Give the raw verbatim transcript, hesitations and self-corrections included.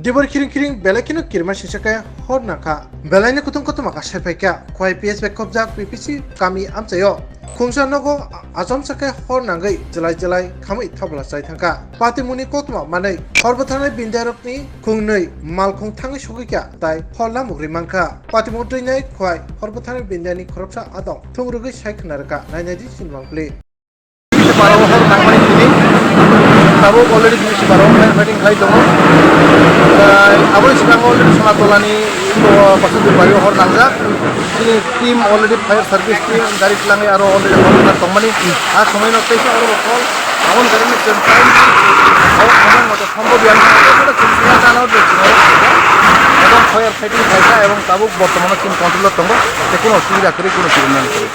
Dibor khiring khiring belai kheno kirima singsa khe hor nangkha. Belai ni kutung kotoma kasai phaikha. Khwai P S bai khobjak P P C kami amchaio. Khungsa nogo achomsa khe hor nangwi jwlai jwlai khamwi thabla chai thangkha. Patimungni kotoma manwi hor bwtharnai bindarokni khungnwi malkhung thangwi sogwikha tai hor lamuk ri mankha. Patimung twinai khwai hor bwtharnai bindarni khoroksa adong thung rwgwi sai khna rwkha. Nainai di sinimang pli. Bisi baro hor nangmani tini. Tabuk already bisi baro fire fighting khai tongo. Tai aboni sikango already Sonatolani, o, Basudhar bari hor nangjak. Chini team already fire service team gari twlangwi aro already hor nang tongmani. A somoino teisa oro hor aboni gari ni chwng time hor thangmani moto sombhob ya wngkha. Ebong fire fighting khaikha ebong tabuk bortomano chini control o tongo. Tei kuno osubida kwrwi, kuno chini nang kwrwi.